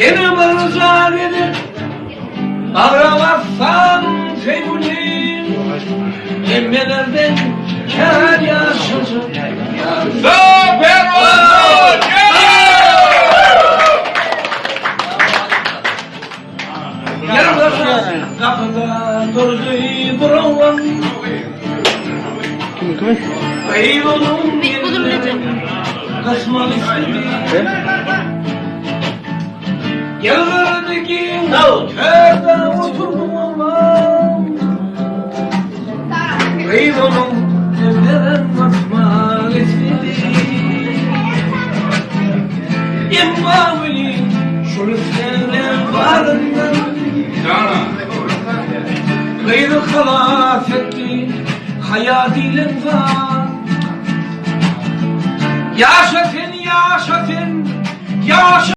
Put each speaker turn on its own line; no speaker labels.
Ýene bir jan edip, Bagra bassaň söýgülim, Hemmelerden kär ýaşajyk
Super oldu!
Ýargaşa gapyda durdy bir oglan.
Kimi kimi?
Gyz onuň elinden gysmak istedi. Ýylgyrdy giň törde oturdy oglan. Gyz onuň elinden gysmak istedi. Emma welin şol islegler baryndan Gyzy halas etdi haýa diýlen zat. Ýaşa sen, ýaşa sen, ýaşa.